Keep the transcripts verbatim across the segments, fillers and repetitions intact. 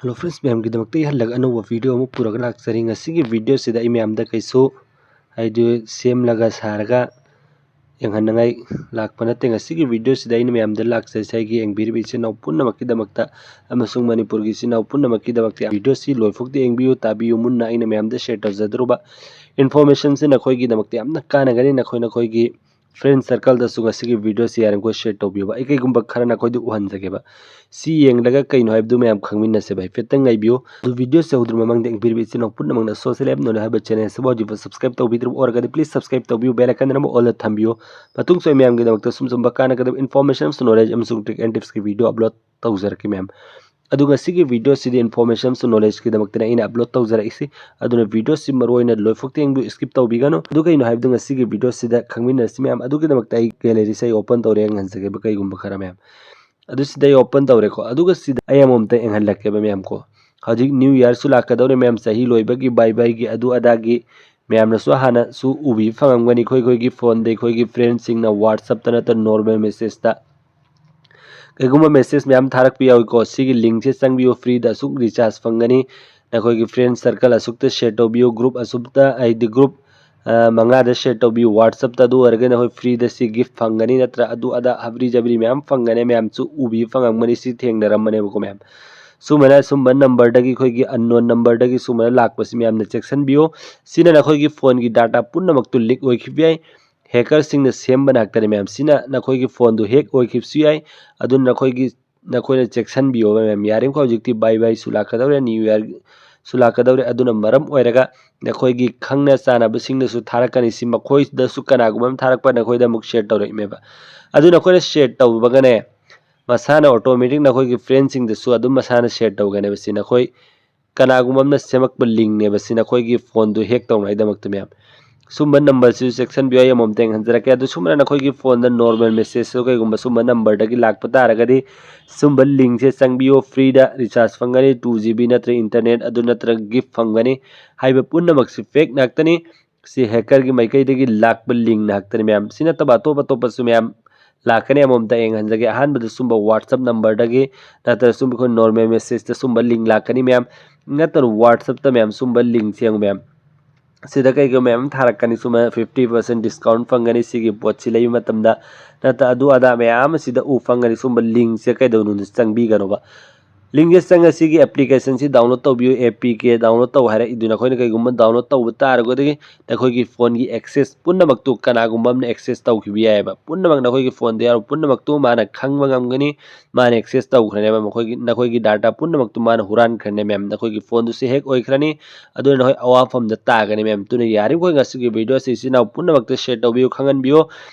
Hello friends, ꯃꯌꯥꯝꯒꯤꯗꯃꯛꯇ ꯑꯩ ꯍꯜꯂꯒ ꯑꯅꯧꯕ video ꯑꯃ ꯄꯨꯔꯒ ꯂꯥꯛꯆꯔꯤ꯫ ꯉꯁꯤꯒꯤ videoꯁꯤꯗ ꯑꯩ ꯃꯌꯥꯝꯗ ꯀꯩꯁꯨ ꯍꯥꯏꯗꯤ ꯁꯦꯝꯂꯒ ꯁꯥꯔꯒ ꯌꯦꯡꯍꯟꯅꯤꯡꯉꯥꯏ ꯂꯥꯛꯄ ꯅꯠꯇꯦ꯫ ꯉꯁꯤꯒꯤ videoꯁꯤꯗ ꯑꯩꯅ ꯃꯌꯥꯝꯗ ꯂꯥꯛꯆꯔꯤꯁꯦ ꯑꯩꯒꯤ ꯌꯦꯡꯕꯤꯔꯤꯕ ꯏꯆꯤꯟ ꯏꯅꯥꯎ ꯄꯨꯝꯅꯃꯛꯀꯤꯗꯃꯛꯇ ꯑꯃꯁꯨꯡ ꯃꯅꯤꯄꯨꯔꯒꯤ ꯏꯆꯤꯟ ꯏꯅꯥꯎ ꯄꯨꯝꯅꯃꯛꯀꯤꯗꯃꯛꯇ꯫ Videoꯁꯤ ꯂꯣꯏꯐꯥꯎꯗꯤ ꯌꯦꯡꯕꯤꯌꯨ, ꯇꯥꯕꯤꯌꯨ ꯃꯨꯟꯅ꯫ ꯑꯩꯅ ꯃꯌꯥꯝꯗ share ꯇꯧꯖꯗꯧꯔꯤꯕ informationꯁꯤ ꯅꯈꯣꯏꯒꯤꯗꯃꯛꯇ ꯌꯥꯝꯅ ꯀꯥꯟꯅꯒꯅꯤ꯫ ꯅꯈꯣꯏ ꯅꯈꯣꯏꯒꯤ friend circleꯗꯁꯨ ꯉꯁꯤꯒꯤ videoꯁꯤ ꯌꯥꯔꯤꯃꯈꯩ share ꯇꯧꯕꯤꯌꯨꯕ꯫ ꯑꯩ ꯀꯩꯒꯨꯝꯕ ꯈꯔ ꯅꯈꯣꯏꯗ ꯎꯍꯟꯖꯒꯦꯕ꯫ ꯁꯤ ꯌꯦꯡꯂꯒ ꯀꯩꯅꯣ ꯍꯥꯏꯕꯗꯨ ꯃꯌꯥꯝ ꯈꯪꯃꯤꯟꯅꯁꯦꯕ꯫ ꯍꯥꯏꯐꯦꯠꯇꯪ ꯉꯥꯏꯕꯤꯌꯨ꯫ ꯑꯗꯨ videoꯁꯤ ꯍꯧꯗ꯭ꯔꯤꯉꯩ ꯃꯃꯥꯡꯗ ꯌꯦꯡꯕꯤꯔꯤꯕ ꯏꯆꯤꯟ ꯏꯅꯥꯎ ꯄꯨꯝꯅꯃꯛꯅ Social App Knowledge ꯍꯥꯏꯕ channelꯁꯤꯕꯨ ꯍꯧꯖꯤꯛꯐꯥꯎ subscribe ꯇꯧꯕꯤꯗ꯭ꯔꯤꯕ ꯑꯣꯏꯔꯒꯗꯤ please subscribe ꯇꯧꯕꯤꯌꯨ, bell icon ꯑꯃ all ꯊꯝꯕꯤꯌꯨ꯫ ꯃꯇꯨꯡꯁꯨ ꯑꯩ ꯃꯌꯥꯝꯒꯤꯗꯃꯛꯇ ꯁꯨꯝ ꯁꯨꯝꯕ ꯀꯥꯟꯅꯒꯗꯕ information ꯑꯃꯁꯨꯡ knowledge ꯑꯃꯁꯨꯡ trick and tipsꯀꯤ video upload ꯇꯧꯖꯔꯛꯀꯦ ꯃꯌꯥꯝ꯫ ꯑꯗꯨ ꯉꯁꯤꯒꯤ videoꯁꯤꯗꯤ information ꯑꯃꯁꯨꯡ knowledgeꯀꯤꯗꯃꯛꯇꯅ ꯑꯩꯅ upload ꯇꯧꯖꯔꯛꯏꯁꯤ꯫ ꯑꯗꯨꯅ videoꯁꯤ ꯃꯔꯨ ꯑꯣꯏꯅ ꯂꯣꯏꯐꯥꯎ ꯌꯦꯡꯕꯤꯌꯨ, skip ꯇꯧꯕꯤꯒꯅꯨ꯫ ꯑꯗꯨ ꯀꯩꯅꯣ ꯍꯥꯏꯕꯗꯨ ꯉꯁꯤꯒꯤ videoꯁꯤꯗ ꯈꯪꯃꯤꯟꯅꯔꯁꯤ ꯃꯌꯥꯝ꯫ ꯑꯗꯨꯒꯤꯗꯃꯛꯇ ꯑꯩ galleryꯁꯦ ꯑꯩ open ꯇꯧꯔꯦ, ꯌꯦꯡꯍꯟꯖꯒꯦꯕ ꯀꯩꯒꯨꯝꯕ ꯈꯔ ꯃꯌꯥꯝ꯫ ꯑꯗꯨ ꯁꯤꯗ ꯑꯩ open ꯇꯧꯔꯦꯀꯣ꯫ ꯑꯗꯨꯒ ꯁꯤꯗ ꯑꯩ ꯑꯃꯃꯝꯇ ꯌꯦꯡꯍꯜꯂꯛꯀꯦꯕ ꯃꯌꯥꯝ ꯀꯣ꯫ ꯍꯧꯖꯤꯛ new yearꯁꯨ ꯂꯥꯛꯀꯗꯧꯔꯦ ꯃꯌꯥꯝ, ꯆꯍꯤ ꯂꯣꯏꯕꯒꯤ bye byeꯒꯤ ꯑꯗꯨ ꯑꯗꯥꯒꯤ ꯃꯌꯥꯝꯅꯁꯨ ꯍꯥꯟꯅꯁꯨ ꯎꯕꯤ ꯐꯪꯉꯝꯒꯅꯤ꯫ ꯑꯩꯈꯣꯏ ꯑꯩꯈꯣꯏꯒꯤ phoneꯗ ꯑꯩꯈꯣꯏꯒꯤ friendꯁꯤꯡꯅ WhatsAppꯇ ꯅꯠꯇ꯭ꯔ normal messageꯇ ꯀꯩꯒꯨꯝꯕ message ꯃꯌꯥꯝ ꯊꯥꯔꯛꯄ ꯌꯥꯎꯏꯀꯣ꯫ ꯁꯤꯒꯤ linkꯁꯦ ꯆꯪꯕꯤꯌꯨ, freeꯗ ꯑꯁꯨꯛ recharge ꯐꯪꯒꯅꯤ꯫ ꯅꯈꯣꯏꯒꯤ friend circle ꯑꯁꯨꯛꯇ share ꯇꯧꯕꯤꯌꯨ, group ꯑꯁꯨꯛꯇ ꯍꯥꯏꯗꯤ group ꯃꯉꯥꯗ share ꯇꯧꯕꯤꯌꯨ꯫ WhatsAppꯇ ꯑꯗꯨ ꯑꯣꯏꯔꯒꯅ ꯑꯩꯈꯣꯏ freeꯗ ꯁꯤ gift ꯐꯪꯒꯅꯤ, ꯅꯠꯇ꯭ꯔ ꯑꯗꯨ ꯑꯗꯥ ꯍꯕ꯭ꯔꯤ ꯖꯕ꯭ꯔꯤ ꯃꯌꯥꯝ ꯐꯪꯒꯅꯤ꯫ ꯃꯌꯥꯝꯁꯨ ꯎꯕꯤ ꯐꯪꯉꯝꯒꯅꯤ, ꯁꯤ ꯊꯦꯡꯅꯔꯝꯕꯅꯦꯕꯀꯣ ꯃꯌꯥꯝ꯫ ꯁꯨꯃꯥꯏꯅ ꯁꯨꯝꯕ numberꯗꯒꯤ ꯑꯩꯈꯣꯏꯒꯤ unknown numberꯗꯒꯤ ꯁꯨꯃꯥꯏꯅ ꯂꯥꯛꯄꯁꯤ ꯃꯌꯥꯝꯅ ꯆꯦꯛꯁꯤꯟꯕꯤꯌꯨ꯫ ꯁꯤꯅ ꯅꯈꯣꯏꯒꯤ phoneꯒꯤ data ꯄꯨꯝꯅꯃꯛꯇꯨ leak ꯑꯣꯏꯈꯤꯕ ꯌꯥꯏ꯫ Hackerꯁꯤꯡꯅ ꯁꯦꯝꯕ ꯉꯥꯛꯇꯅꯤ ꯃꯌꯥꯝ꯫ ꯁꯤꯅ ꯅꯈꯣꯏꯒꯤ phoneꯗꯨ hack ꯑꯣꯏꯈꯤꯕꯁꯨ ꯌꯥꯏ꯫ ꯑꯗꯨꯅ ꯅꯈꯣꯏꯒꯤ ꯅꯈꯣꯏꯅ ꯆꯦꯛꯁꯤꯟꯕꯤꯌꯣꯕ ꯃꯌꯥꯝ꯫ ꯌꯥꯔꯤꯃꯈꯩ ꯍꯧꯖꯤꯛꯇꯤ bye byeꯁꯨ ꯂꯥꯛꯀꯗꯧꯔꯦ, new yearꯁꯨ ꯂꯥꯛꯀꯗꯧꯔꯦ꯫ ꯑꯗꯨꯅ ꯃꯔꯝ ꯑꯣꯏꯔꯒ ꯅꯈꯣꯏꯒꯤ ꯈꯪꯅ ꯆꯥꯟꯅꯕꯁꯤꯡꯅꯁꯨ ꯊꯥꯔꯛꯀꯅꯤ꯫ ꯁꯤ ꯃꯈꯣꯏꯗꯁꯨ ꯀꯅꯥꯒꯨꯝꯕ ꯑꯃ ꯊꯥꯔꯛꯄ ꯅꯈꯣꯏꯗ ꯑꯃꯨꯛ share ꯇꯧꯔꯛꯏꯃꯦꯕ꯫ ꯑꯗꯨ ꯅꯈꯣꯏꯅ share ꯇꯧꯕꯒꯅꯦ ꯃꯁꯥꯅ automatic ꯅꯈꯣꯏꯒꯤ friendꯁꯤꯡꯗꯁꯨ ꯑꯗꯨꯝ ꯃꯁꯥꯅ share ꯇꯧꯒꯅꯦꯕ꯫ ꯁꯤ ꯅꯈꯣꯏ ꯀꯅꯥꯒꯨꯝꯕ ꯑꯃꯅ ꯁꯦꯝꯃꯛꯄ linkꯅꯦꯕ꯫ ꯁꯤ ꯅꯈꯣꯏꯒꯤ phoneꯗꯨ hack ꯇꯧꯅꯉꯥꯏꯗꯃꯛꯇ ꯃꯌꯥꯝ꯫ ꯁꯨꯝꯕ numberꯁꯤꯁꯨ ꯆꯦꯛꯁꯤꯟꯕꯤꯌꯨ, ꯑꯩ ꯑꯃꯃꯝꯇ ꯌꯦꯡꯍꯟꯖꯔꯛꯀꯦ꯫ ꯑꯗꯨ ꯁꯨꯝꯕꯅ ꯅꯈꯣꯏꯒꯤ phoneꯗ normal messageꯁꯨ ꯀꯩꯒꯨꯝꯕ ꯁꯨꯝꯕ numberꯗꯒꯤ ꯂꯥꯛꯄ ꯇꯥꯔꯒꯗꯤ ꯁꯨꯝꯕ linkꯁꯦ ꯆꯪꯕꯤꯌꯨ, freeꯗ recharge ꯐꯪꯒꯅꯤ, two GB ꯅꯠꯇ꯭ꯔ internet ꯑꯗꯨ ꯅꯠꯇ꯭ꯔꯒ gift ꯐꯪꯒꯅꯤ꯫ ꯍꯥꯏꯕ ꯄꯨꯝꯅꯃꯛꯁꯤ fake ꯉꯥꯛꯇꯅꯤ꯫ ꯁꯤ hackerꯒꯤ ꯃꯥꯏꯀꯩꯗꯒꯤ ꯂꯥꯛꯄ link ꯉꯥꯛꯇꯅꯤ ꯃꯌꯥꯝ꯫ ꯁꯤ ꯅꯠꯇꯕ ꯑꯇꯣꯞ ꯑꯇꯣꯞꯄꯁꯨ ꯃꯌꯥꯝ ꯂꯥꯛꯀꯅꯤ꯫ ꯑꯃꯃꯝꯇ ꯌꯦꯡꯍꯟꯖꯒꯦ꯫ ꯑꯍꯥꯟꯕꯗ ꯁꯨꯝꯕ WhatsApp numberꯗꯒꯤ ꯅꯠꯇ꯭ꯔꯒ ꯁꯨꯝ ꯑꯩꯈꯣꯏ normal messageꯇ ꯁꯨꯝꯕ link ꯂꯥꯛꯀꯅꯤ ꯃꯌꯥꯝ, ꯅꯠꯇ꯭ꯔꯒ WhatsAppꯇ ꯃꯌꯥꯝ ꯁꯨꯝꯕ linkꯁꯦ ꯌꯦꯡꯉꯨ ꯃꯌꯥꯝ꯫ ꯁꯤꯗ ꯀꯩꯒꯨꯝꯕ ꯃꯌꯥꯝ ꯊꯥꯔꯛꯀꯅꯤ, ꯁꯨꯝꯕ fifty percent discount ꯐꯪꯒꯅꯤ ꯁꯤꯒꯤ ꯄꯣꯠꯁꯤ ꯂꯩꯕ ꯃꯇꯝꯗ, ꯅꯠꯇ꯭ꯔ ꯑꯗꯨ ꯑꯗꯥ ꯃꯌꯥꯝ ꯑꯁꯤꯗ ꯎ ꯐꯪꯒꯅꯤ꯫ ꯁꯨꯝꯕ linkꯁꯦ ꯀꯩꯗꯧꯅꯨꯡꯗ ꯆꯪꯕꯤꯒꯅꯣꯕ꯫ Linkꯁꯦ ꯆꯪꯉ ꯁꯤꯒꯤ applicationꯁꯤ download ꯇꯧꯕꯤꯌꯨ, APK download ꯇꯧ ꯍꯥꯏꯔꯛꯏꯗꯨ ꯅꯈꯣꯏꯅ ꯀꯩꯒꯨꯝꯕ download ꯇꯧꯕ ꯇꯥꯔꯒꯗꯤ ꯅꯈꯣꯏꯒꯤ phoneꯒꯤ access ꯄꯨꯝꯅꯃꯛꯇꯨ ꯀꯅꯥꯒꯨꯝꯕ ꯑꯃꯅ access ꯇꯧꯈꯤꯕ ꯌꯥꯏꯑꯕ꯫ ꯄꯨꯝꯅꯃꯛ ꯅꯈꯣꯏꯒꯤ phoneꯗ ꯌꯥꯎꯔꯕ ꯄꯨꯝꯅꯃꯛꯇꯨ ꯃꯥꯅ ꯈꯪꯕ ꯉꯝꯒꯅꯤ, ꯃꯥꯅ access ꯇꯧꯈ꯭ꯔꯅꯦꯕ꯫ ꯃꯈꯣꯏꯒꯤ, ꯅꯈꯣꯏꯒꯤ data ꯄꯨꯝꯅꯃꯛꯇꯨ ꯃꯥꯅ ꯍꯨꯔꯥꯟꯈ꯭ꯔꯅꯤ ꯃꯌꯥꯝ꯫ ꯅꯈꯣꯏꯒꯤ phoneꯗꯨꯁꯨ hack ꯑꯣꯏꯈ꯭ꯔꯅꯤ, ꯑꯗꯨꯅ ꯅꯈꯣꯏ ꯑꯋꯥꯐꯝꯗ ꯇꯥꯒꯅꯤ ꯃꯌꯥꯝ꯫ ꯑꯗꯨꯅ ꯌꯥꯔꯤꯕꯈꯣꯏ ꯉꯁꯤꯒꯤ videoꯁꯤ ꯏꯆꯤꯟ ꯏꯅꯥꯎ ꯄꯨꯝꯅꯃꯛꯇ share ꯇꯧꯕꯤꯌꯨ, ꯈꯪꯍꯟꯕꯤꯌꯨ꯫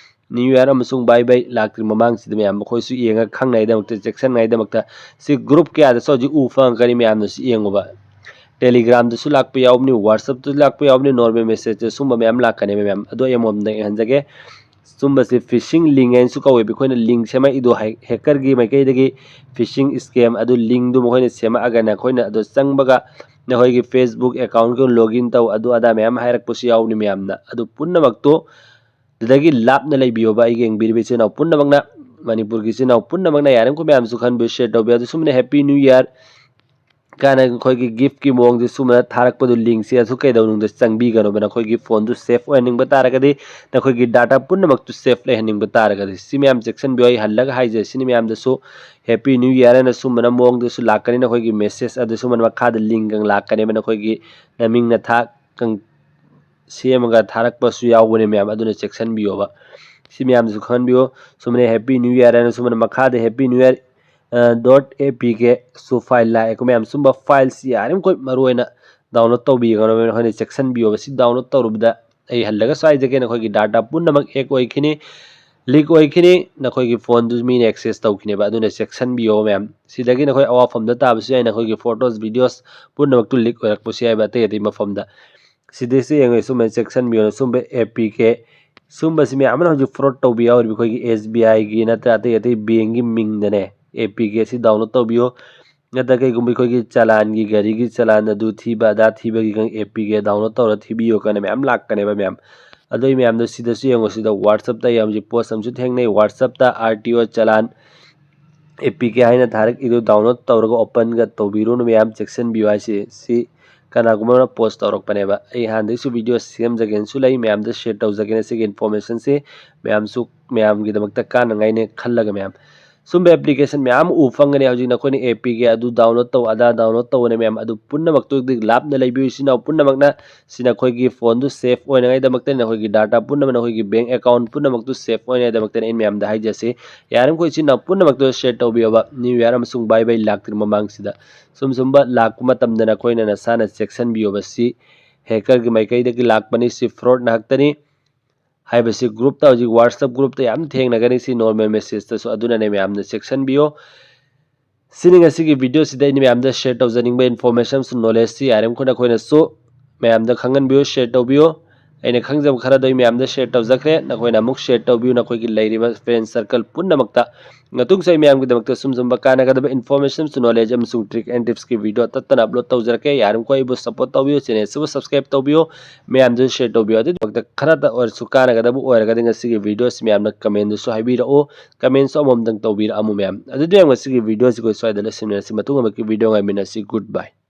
New Year ꯑꯃꯁꯨꯡ bye bye ꯂꯥꯛꯇ꯭ꯔꯤ ꯃꯃꯥꯡꯁꯤꯗ ꯃꯌꯥꯝ ꯃꯈꯣꯏꯁꯨ ꯌꯦꯡꯉꯒ ꯈꯪꯅꯉꯥꯏꯗꯃꯛꯇ, ꯆꯦꯛꯁꯤꯟꯅꯉꯥꯏꯗꯃꯛꯇ ꯁꯤ group ꯀꯌꯥꯗꯁꯨ ꯍꯧꯖꯤꯛ ꯎ ꯐꯪꯉꯛꯀꯅꯤ ꯃꯌꯥꯝꯅꯁꯨ ꯌꯦꯡꯉꯨꯕ꯫ Telegramꯗꯁꯨ ꯂꯥꯛꯄ ꯌꯥꯎꯕꯅꯤ, WhatsAppꯇꯁꯨ ꯂꯥꯛꯄ ꯌꯥꯎꯕꯅꯤ, normal messageꯇ ꯁꯨꯝꯕ ꯃꯌꯥꯝ ꯂꯥꯛꯀꯅꯦꯕ ꯃꯌꯥꯝ꯫ ꯑꯗꯣ ꯑꯩ ꯑꯃꯃꯝꯗ ꯌꯦꯡꯍꯟꯖꯒꯦ꯫ ꯁꯨꯝꯕꯁꯤ phishing link ꯍꯥꯏꯅꯁꯨ ꯀꯧꯋꯦꯕ꯫ ꯑꯩꯈꯣꯏꯅ link ꯁꯦꯝꯃꯛꯏꯗꯣ ꯍꯦ-, hackerꯒꯤ ꯃꯥꯏꯀꯩꯗꯒꯤ phishing scam, ꯑꯗꯨ linkꯗꯨ ꯃꯈꯣꯏꯅ ꯁꯦꯝꯃꯛꯑꯒ ꯅꯈꯣꯏꯅ ꯑꯗꯨ ꯆꯪꯕꯒ ꯅꯈꯣꯏꯒꯤ Facebook accountꯀ login ꯇꯧ, ꯑꯗꯨ ꯑꯗꯥ ꯃꯌꯥꯝ ꯍꯥꯏꯔꯛꯄꯁꯨ ꯌꯥꯎꯕꯅꯤ ꯃꯌꯥꯝꯅ꯫ ꯑꯗꯨ ꯄꯨꯝꯅꯃꯛꯇꯨ ꯑꯗꯨꯗꯒꯤ ꯂꯥꯞꯅ ꯂꯩꯕꯤꯌꯣꯕ ꯑꯩꯒꯤ ꯌꯦꯡꯕꯤꯔꯤꯕ ꯏꯆꯤꯟ ꯏꯅꯥꯎ ꯄꯨꯝꯅꯃꯛꯅ, ꯃꯅꯤꯄꯨꯔꯒꯤ ꯏꯆꯤꯟ ꯏꯅꯥꯎ ꯄꯨꯝꯅꯃꯛꯅ ꯌꯥꯔꯤꯕꯃꯈꯩ ꯃꯌꯥꯝꯁꯨ ꯈꯟꯕꯤꯌꯨ, share ꯇꯧꯕꯤꯌꯨ꯫ ꯑꯗꯨ ꯁꯨꯝꯅ Happy New Year ꯀꯥꯏꯅ ꯑꯩꯈꯣꯏꯒꯤ giftꯀꯤ ꯃꯑꯣꯡꯁꯦ ꯁꯨꯝꯕ ꯊꯥꯔꯛꯄꯗꯨ linkꯁꯦ ꯑꯁꯨꯛ ꯀꯩꯗꯧꯅꯨꯡꯗ ꯆꯪꯕꯤꯒꯅꯣꯕ꯫ ꯅꯈꯣꯏꯒꯤ phoneꯗꯨ safe ꯑꯣꯏꯍꯟꯅꯤꯡꯕ ꯇꯥꯔꯒꯗꯤ, ꯅꯈꯣꯏꯒꯤ data ꯄꯨꯝꯅꯃꯛꯇꯨ safe ꯂꯩꯍꯟꯅꯤꯡꯕ ꯇꯥꯔꯒꯗꯤ꯫ ꯁꯤ ꯃꯌꯥꯝ ꯆꯦꯛꯁꯤꯟꯕꯤꯌꯨ꯫ ꯑꯩ ꯍꯜꯂꯒ ꯍꯥꯏꯖꯩ, ꯁꯤꯅꯤ ꯃꯌꯥꯝꯗꯁꯨ Happy New Year ꯍꯥꯏꯅ ꯁꯨꯝꯕꯅ ꯃꯑꯣꯡꯗꯁꯨ ꯂꯥꯛꯀꯅꯤ꯫ ꯅꯈꯣꯏꯒꯤ message ꯑꯗꯨ ꯁꯨꯝꯕꯅ ꯃꯈꯥꯗ linkꯒ ꯂꯥꯛꯀꯅꯦꯕ꯫ ꯅꯈꯣꯏꯒꯤ ꯅꯃꯤꯡ ꯅꯊꯥ ꯀꯪ-, ꯁꯦꯝꯃꯒ ꯊꯥꯔꯛꯄꯁꯨ ꯌꯥꯎꯕꯅꯦ ꯃꯌꯥꯝ, ꯑꯗꯨꯅ ꯆꯦꯛꯁꯤꯟꯕꯤꯌꯣꯕ꯫ ꯁꯤ ꯃꯌꯥꯝꯁꯨ ꯈꯪꯍꯟꯕꯤꯌꯣ꯫ ꯁꯨꯃꯥꯏꯅ Happy New Year ꯍꯥꯏꯅ ꯁꯨꯃꯥꯏꯅ ꯃꯈꯥꯗ Happy New Year, ꯑ, dot APK ꯁꯨ file ꯂꯥꯛꯑꯦꯀꯣ ꯃꯌꯥꯝ꯫ ꯁꯨꯝꯕ fileꯁꯤ ꯌꯥꯔꯤꯃꯈꯩ ꯃꯔꯨ ꯑꯣꯏꯅ download ꯇꯧꯕꯤꯒꯅꯣ ꯃꯌꯥꯝ꯫ ꯑꯩꯈꯣꯏꯅ ꯆꯦꯛꯁꯤꯟꯕꯤꯌꯣꯕ꯫ ꯁꯤ download ꯇꯧꯔꯨꯕꯗ ꯑꯩ ꯍꯜꯂꯒꯁꯨ ꯍꯥꯏꯖꯒꯦ, ꯅꯈꯣꯏꯒꯤ data ꯄꯨꯝꯅꯃꯛ hack ꯑꯣꯏꯈꯤꯅꯤ, leak ꯑꯣꯏꯈꯤꯅꯤ, ꯅꯈꯣꯏꯒꯤ phoneꯗꯨ ꯃꯤꯅ access ꯇꯧꯈꯤꯅꯦꯕ꯫ ꯑꯗꯨꯅ ꯆꯦꯛꯁꯤꯟꯕꯤꯌꯣ ꯃꯌꯥꯝ꯫ ꯁꯤꯗꯒꯤ ꯅꯈꯣꯏ ꯑꯋꯥꯐꯝꯗ ꯇꯥꯕꯁꯨ ꯌꯥꯏ, ꯅꯈꯣꯏꯒꯤ photos, videos ꯄꯨꯝꯅꯃꯛꯇꯨ leak ꯑꯣꯏꯔꯛꯄꯁꯨ ꯌꯥꯏꯕ ꯑꯇꯩ ꯑꯇꯩ ꯃꯐꯝꯗ꯫ ꯁꯤꯗꯩꯁꯤ ꯌꯦꯡꯉꯨ, ꯁꯨꯝꯕ ꯆꯦꯛꯁꯤꯟꯕꯤꯌꯣ꯫ ꯁꯨꯝꯕ APK, ꯁꯨꯝꯕꯁꯤ ꯃꯌꯥꯝ ꯑꯃꯅ ꯍꯧꯖꯤꯛ fraud ꯇꯧꯕ ꯌꯥꯎꯔꯤꯕ ꯑꯩꯈꯣꯏꯒꯤ SBIꯒꯤ ꯅꯠꯇ꯭ꯔ ꯑꯇꯩ ꯑꯇꯩ bankꯒꯤ ꯃꯤꯡꯗꯅꯦ꯫ APK ꯑꯁꯤ download ꯇꯧꯕꯤꯌꯣ꯫ ꯅꯠꯇ꯭ꯔ ꯀꯩꯒꯨꯝꯕ ꯑꯩꯈꯣꯏꯒꯤ ꯆꯂꯥꯟꯒꯤ, ꯒꯥꯔꯤꯒꯤ ꯆꯂꯥꯟ ꯑꯗꯨ ꯊꯤꯕ ꯑꯗꯥ ꯊꯤꯕꯒꯤ APK download ꯇꯧꯔ ꯊꯤꯕꯤꯌꯣ ꯀꯥꯏꯅ ꯃꯌꯥꯝ ꯂꯥꯛꯀꯅꯦꯕ ꯃꯌꯥꯝ꯫ ꯑꯗꯣ ꯑꯩ ꯃꯌꯥꯝꯗꯣ ꯁꯤꯗꯁꯨ ꯌꯦꯡꯉꯣ, ꯁꯤꯗ WhatsApp-ꯇ ꯑꯩ ꯍꯧꯖꯤꯛ post ꯑꯃꯁꯨ ꯊꯦꯡꯅꯩ, WhatsApp-ꯇ R T O challan A P K ꯍꯥꯏꯅ ꯊꯥꯔꯛꯏꯗꯨ download ꯇꯧꯔꯒ open-ꯒ ꯇꯧꯕꯤꯔꯨꯅꯨ ꯃꯌꯥꯝ, ꯆꯦꯛꯁꯤꯟꯕꯤꯌꯨ ꯍꯥꯏꯁꯤ꯫ ꯁꯤ ꯀꯅꯥꯒꯨꯝꯕ ꯑꯃꯅ post ꯇꯧꯔꯛꯄꯅꯦꯕ꯫ ꯑꯩ ꯍꯥꯟꯅꯗꯒꯤꯁꯨ video ꯁꯦꯝꯖꯒꯦꯅꯁꯨ ꯂꯩ, ꯃꯌꯥꯝꯗ share ꯇꯧꯖꯒꯦꯅ ꯁꯤꯒꯤ information-ꯁꯤ ꯃꯌꯥꯝꯁꯨ ꯃꯌꯥꯝꯒꯤꯗꯃꯛꯇ ꯀꯥꯟꯅꯉꯥꯏꯅꯦ ꯈꯜꯂꯒ ꯃꯌꯥꯝ꯫ ꯁꯨꯝꯕ application ꯃꯌꯥꯝ ꯎ ꯐꯪꯒꯅꯤ꯫ ꯍꯧꯖꯤꯛ ꯅꯈꯣꯏꯅ A P K ꯑꯗꯨ download ꯇꯧ, ꯑꯗꯥ download ꯇꯧꯕꯅ ꯃꯌꯥꯝ, ꯑꯗꯨ ꯄꯨꯝꯅꯃꯛꯇꯨꯗꯤ ꯂꯥꯞꯅ ꯂꯩꯕꯤꯌꯨ ꯏꯆꯤꯟ ꯏꯅꯥꯎ ꯄꯨꯝꯅꯃꯛꯅ꯫ ꯁꯤ ꯅꯈꯣꯏꯒꯤ phone-ꯗꯨ safe ꯑꯣꯏꯅꯉꯥꯏꯗꯃꯛꯇ, ꯅꯈꯣꯏꯒꯤ data ꯄꯨꯝꯅꯃꯛ, ꯅꯈꯣꯏꯒꯤ bank account ꯄꯨꯝꯅꯃꯛꯇꯨ safe ꯑꯣꯏꯅꯉꯥꯏꯗꯃꯛꯇ ꯑꯩꯅ ꯃꯌꯥꯝꯗ ꯍꯥꯏꯖꯁꯤ꯫ ꯌꯥꯔꯤꯃꯈꯩ ꯏꯆꯤꯟ ꯏꯅꯥꯎ ꯄꯨꯝꯅꯃꯛꯇꯨ share ꯇꯧꯕꯤꯌꯣꯕ꯫ New Year ꯑꯃꯁꯨꯡ bye bye ꯂꯥꯛꯇ꯭ꯔꯤ ꯃꯃꯥꯡꯁꯤꯗ ꯁꯨꯝ ꯁꯨꯝꯕ ꯂꯥꯛꯄ ꯃꯇꯝꯗ ꯅꯈꯣꯏꯅ ꯅꯁꯥꯅ ꯆꯦꯛꯁꯤꯟꯕꯤꯌꯣꯕ꯫ ꯁꯤ hacker-ꯒꯤ ꯃꯥꯏꯀꯩꯗꯒꯤ ꯂꯥꯛꯄꯅꯤ, ꯁꯤ fraud ꯉꯥꯛꯇꯅꯤ꯫ ꯍꯥꯏꯕꯁꯤ group-ꯇ, ꯍꯧꯖꯤꯛ WhatsApp group-ꯇ ꯌꯥꯝ ꯊꯦꯡꯅꯒꯅꯤ ꯁꯤ normal message-ꯇꯁꯨ꯫ ꯑꯗꯨꯅꯅꯦ ꯃꯌꯥꯝꯅ ꯆꯦꯛꯁꯤꯟꯕꯤꯌꯣ꯫ ꯁꯤꯅꯤ ꯉꯁꯤꯒꯤ video-ꯁꯤꯗ ꯑꯩꯅ ꯃꯌꯥꯝꯗ share ꯇꯧꯖꯅꯤꯡꯕ information-ꯁꯨ, knowledge-ꯁꯤ꯫ ꯌꯥꯔꯤꯃꯈꯩ ꯅꯈꯣꯏꯅꯁꯨ ꯃꯌꯥꯝꯗ ꯈꯪꯍꯟꯕꯤꯌꯨ, share ꯇꯧꯕꯤꯌꯨ꯫ ꯑꯩꯅ ꯈꯪꯖꯕ ꯈꯔꯗꯣ ꯑꯩ ꯃꯌꯥꯝꯗ share ꯇꯧꯖꯈ꯭ꯔꯦ꯫ ꯅꯈꯣꯏꯅ ꯑꯃꯨꯛ share ꯇꯧꯕꯤꯌꯨ ꯅꯈꯣꯏꯒꯤ ꯂꯩꯔꯤꯕ friend circle ꯄꯨꯝꯅꯃꯛꯇ꯫ ꯃꯇꯨꯡꯁꯨ ꯑꯩ ꯃꯌꯥꯝꯒꯤꯗꯃꯛꯇ ꯁꯨꯝ ꯁꯨꯝꯕ ꯀꯥꯟꯅꯒꯗꯕ information-ꯁꯨ, knowledge ꯑꯃꯁꯨꯡ trick and tips-ꯀꯤ video ꯇꯠꯇꯅ upload ꯇꯧꯖꯔꯛꯀꯦ꯫ ꯌꯥꯔꯤꯃꯈꯩ ꯑꯩꯕꯨ support ꯇꯧꯕꯤꯌꯨ, channel-ꯁꯤꯕꯨ subscribe ꯇꯧꯕꯤꯌꯨ꯫ ꯃꯌꯥꯝꯗꯁꯨ share ꯇꯧꯕꯤꯌꯨ꯫ ꯑꯗꯨꯒꯤꯗꯃꯛꯇ ꯈꯔꯇ ꯑꯣꯏꯔꯁꯨ ꯀꯥꯟꯅꯒꯗꯕ ꯑꯣꯏꯔꯒꯗꯤ ꯉꯁꯤꯒꯤ video-ꯁꯤ ꯃꯌꯥꯝꯅ comment-ꯗꯁꯨ ꯍꯥꯏꯕꯤꯔꯛꯎ꯫ Comment-ꯁꯨ ꯑꯃꯃꯝꯗꯪ ꯇꯧꯕꯤꯔꯛꯑꯝꯃꯨ ꯃꯌꯥꯝ꯫ ꯑꯗꯨꯗꯤ ꯃꯌꯥꯝ ꯉꯁꯤꯒꯤ video-ꯁꯤ ꯑꯩꯈꯣꯏ ꯁ꯭ꯋꯥꯏꯗ ꯂꯣꯏꯁꯤꯟꯃꯤꯟꯅꯔꯁꯤ꯫ ꯃꯇꯨꯡ ꯑꯃꯒꯤ video ꯉꯥꯏꯃꯤꯟꯅꯁꯤ꯫ Good bye꯫